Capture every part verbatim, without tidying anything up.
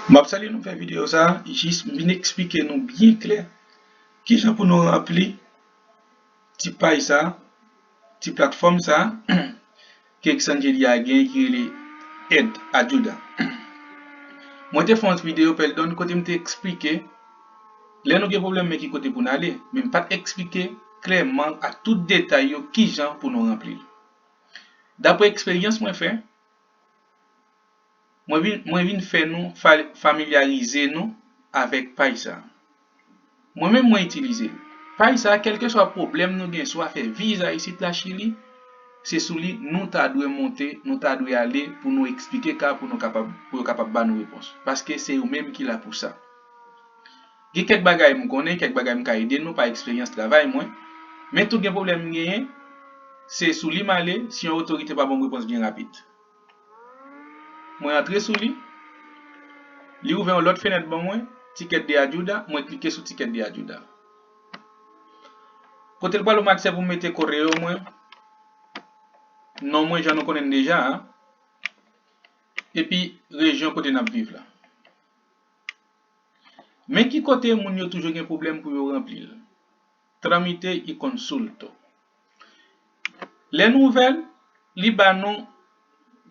M ap salye nou fè videyo sa a, jis m vin eksplike nou byen klè kijan pou nou ranpli ti paj sa a, ti platfòm sa a ke Xangeli a gen ki rele Add Ajuda. Mwen te fè yon videyo Peldon kote m te eksplike lè nou gen pwoblèm men ki kote pou n ale, men m pa t eksplike klèman ak tout detay yo kijan pou nou ranpli l. Daprè eksperyans mwen fè, mwen vin, mwen vin fè nou fa-, familyarize nou avèk paj sa a. Mwen menm mwen itilize l. Paj sa a, kèlkeswa pwoblèm nou gen sou afè viza isit Lachili, se sou li nou ta dwe monte, nou ta dwe ale pou nou eksplike ka pou nou kapab, pou yo kapab ba nou repons. Paske se yo menm ki la pou sa. Gen kèk bagay m konnen, kèk bagay m ka ede nou pa eksperyans travay mwen, men tou gen pwoblèm m genyen, se sou li m ale, si yon otorite pa ban m repons byen rapid. Mwen antre sou li, li ouvè yon lòt fenèt ban mwen, Ticket de Ayuda, mwen klike sou Ticket de Ayuda. Kote l pral ban m aksè pou m mete koreo mwen, non mwen jan nou konnen l deja a, epi rejyon kote n ap viv la. Men ki kote moun yo toujou gen pwoblèm pou yo ranpli l. Tramite y consulto. Lè nou ouvè l, li ba nou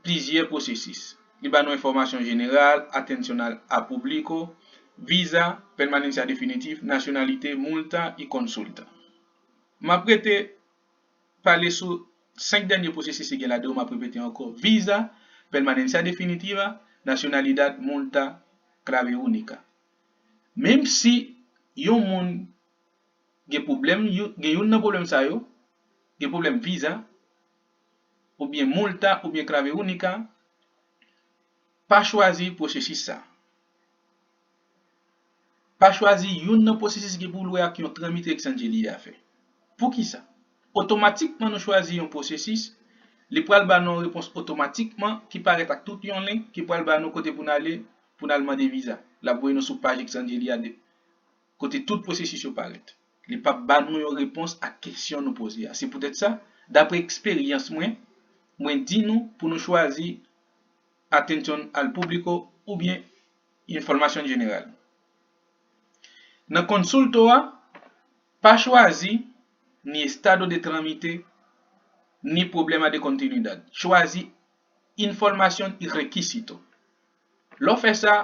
plizyè pwosesis. Li ba nou enfòmasyon jeneral, atención al público, viza, permanencia definitiva, nacionalidad, multa y consulta. M ap rete pale sou senk dènye pwosesis ki gen ladan yo, m ap repete ankò. Viza, permanencia definitiva, nacionalidad, multa, clave única. Menm si yon moun gen pwoblèm, yo, gen youn nan pwoblèm sa yo, gen pwoblèm viza, oubyen multa, oubyen clave única, pa chwazi pwosesis sa. Pa chwazi youn nan pwosesis ki pou l wè ak yon tramite Xangeli a fè. Poukisa? Otomatikman nou chwazi yon pwosesis, li pral ba nou yon repons otomatikman ki parèt ak tout yon link ki pral ba nou kote pou n ale, pou n al mande viza. L ap voye nou sou paj Xangeli a de, kote tout pwosesis yo parèt. Li p ap ba nou yon repons ak kesyon nou poze a. Se poutèt sa, daprè eksperyans mwen, mwen di nou pou nou chwazi atención al público oubyen enfòmasyon jeneral. Nan consulto a, pa chwazi ni estado de trámite, ni problema de continuidad. Chwazi información y requisito. Lè w fè sa,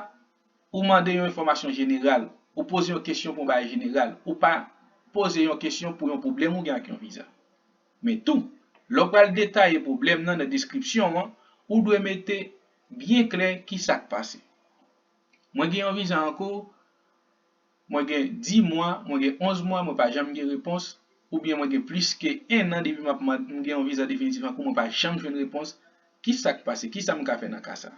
ou mande yon enfòmasyon jeneral, ou poze yon kesyon pou yon bagay jeneral, ou pa poze yon kesyon pou yon pwoblèm ou gen ak yon viza. Men tou, lè w pral detaye pwoblèm nan nan deskripsyon an, ou dwe mete byen klè ki sa k pase. Mwen gen yon viza an kou, mwen gen dis mwa, mwen gen onz mwa, mwen pa janm gen repons, oubyen mwen gen plis ke en an depi m ap mande, m gen yon viza definitif an kou, mwen pa janm jwenn repons. Ki sa k pase? Ki sa m ka fè nan ka sa?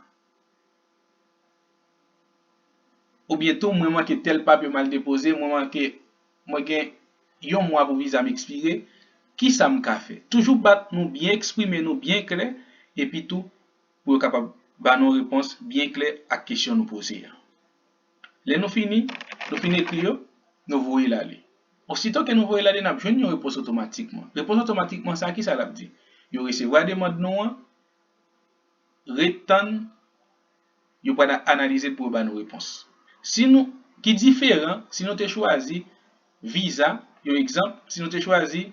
Oubyen tou, mwen manke tèl papye m al depoze, mwen manke, mwen gen yon mwa pou viza m ekspire, ki sa m ka fè? Toujou bat nou byen, eksprime nou byen klè, epi tou, pou yo kapab ba nou repons byen klè ak kesyon nou poze a. Lè nou fini, nou fin ekri yo, nou voye l ale. Osito ke nou voye l ale, n ap jwenn yon repons otomatikman. Repons otomatikman sa, ki sa l ap di? Yo resevwa demann nou an, ret tann, yo pral analize l pou yo ba nou repons. Si nou, ki diferan, si nou te chwazi viza, yon egzanp, si nou te chwazi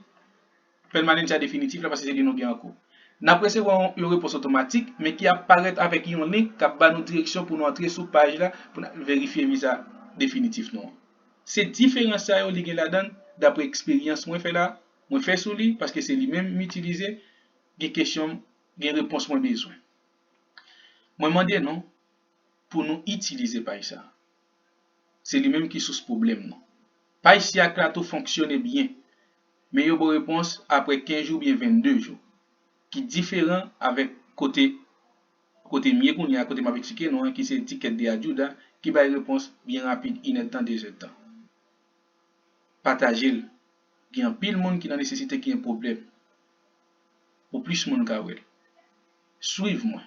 permanencia definitiva la, paske se li nou gen an kou. N ap resevwa yon, yon repons otomatik, men ki ap parèt avèk yon link k ap ba nou direksyon pou nou antre sou paj la, pou n al verifye viza definitif nou an. Se diferans sa yo li gen ladan l, daprè eksperyans mwen fè la, mwen fè sou li, paske se li menm m itilize, gen kesyon, gen repons mwen bezwen. Mwen mande nou pou nou itilize paj sa. Se li menm ki sous pwoblèm nou. Paj SIAC la tou fonksyone byen, men yo ba w repons apre kenz jou oubyen vennde jou, ki diferan avèk kote, kote m ye kounye a, kote m ap eksplike nou an, ki se Ticket de Ayuda, ki bay repons byen rapid, inèdtan, dezèdtan. Pataje l. Gen anpil moun ki nan nesesite, ki gen pwoblèm. Pou plis moun ka wè l. Swiv mwen.